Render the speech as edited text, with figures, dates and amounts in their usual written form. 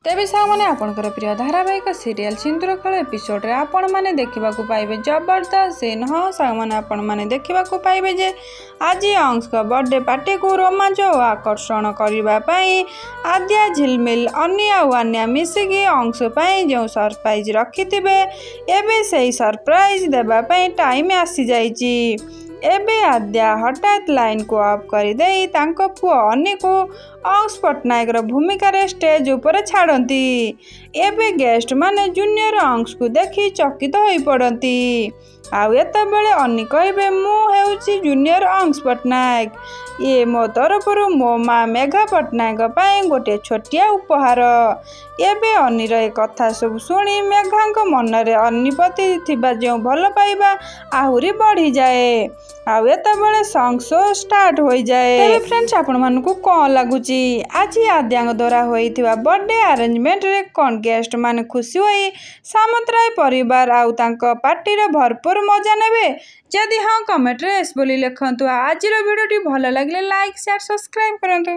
ତେବେ ସାଙ୍ଗମାନେ, ଆପଣଙ୍କର ପ୍ରିୟ ଧାରାବାହିକ ସିରିଏଲ୍ ସିନ୍ଦୁର ଖେଳ ଏପିସୋଡ଼ରେ ଆପଣମାନେ ଦେଖିବାକୁ ପାଇବେ ଜବରଦସ୍ତ ସିନ୍। ହଁ ସାଙ୍ଗମାନେ, ଆପଣମାନେ ଦେଖିବାକୁ ପାଇବେ ଯେ ଆଜି ଅଂଶଙ୍କ ବର୍ଥଡେ ପାର୍ଟିକୁ ରୋମାଞ୍ଚ ଓ ଆକର୍ଷଣ କରିବା ପାଇଁ ଆଦ୍ୟା, ଝିଲମିଲ, ଅନି ଆଉ ଆନ୍ୟା ମିଶିକି ଅଂଶ ପାଇଁ ଯେଉଁ ସରପ୍ରାଇଜ୍ ରଖିଥିବେ, ଏବେ ସେଇ ସରପ୍ରାଇଜ୍ ଦେବା ପାଇଁ ଟାଇମ୍ ଆସିଯାଇଛି। ଏବେ ଆଦ୍ୟା ହଠାତ୍ ଲାଇନ୍କୁ ଅଫ୍ କରିଦେଇ ତାଙ୍କ ପୁଅ ଅନିକୁ ଅଂଶ ପଟ୍ଟନାୟକର ଭୂମିକାରେ ଷ୍ଟେଜ୍ ଉପରେ ଛାଡ଼ନ୍ତି। ଏବେ ଗେଷ୍ଟମାନେ ଜୁନିୟର ଅଂଶକୁ ଦେଖି ଚକିତ ହୋଇପଡ଼ନ୍ତି। ଆଉ ଏତେବେଳେ ଅନି କହିବେ, ମୁଁ ହେଉଛି ଜୁନିୟର ଅଂଶ ପଟ୍ଟନାୟକ, ଇଏ ମୋ ତରଫରୁ ମୋ ମା ମେଘା ପଟ୍ଟନାୟକଙ୍କ ପାଇଁ ଗୋଟିଏ ଛୋଟିଆ ଉପହାର। ଏବେ ଅନିର ଏ କଥା ସବୁ ଶୁଣି ମେଘାଙ୍କ ମନରେ ଅନି ପ୍ରତି ଥିବା ଯେଉଁ ଭଲ ପାଇବା ଆହୁରି ବଢ଼ିଯାଏ। ଆଉ ଏତେବେଳେ ସଙ୍ଗ ଶୋ ଷ୍ଟାର୍ଟ ହୋଇଯାଏ। ତେବେ ଫ୍ରେଣ୍ଡସ୍, ଆପଣମାନଙ୍କୁ କ'ଣ ଲାଗୁଛି, ଆଜି ଆଦ୍ୟାଙ୍କ ଦ୍ୱାରା ହୋଇଥିବା ବର୍ଥଡେ ଆରେଞ୍ଜମେଣ୍ଟରେ କ'ଣ ଗେଷ୍ଟମାନେ ଖୁସି ହୋଇ ସାମନ୍ତରାୟ ପରିବାର ଆଉ ତାଙ୍କ ପାର୍ଟିର ଭରପୁର ମଜା ନେବେ? ଯଦି ହଁ, କମେଣ୍ଟରେ ଏସ୍ ବୋଲି ଲେଖନ୍ତୁ। ଆଜିର ଭିଡ଼ିଓଟି ଭଲ ଲାଗିଲେ ଲାଇକ୍, ସେୟାର, ସବସ୍କ୍ରାଇବ୍ କରନ୍ତୁ।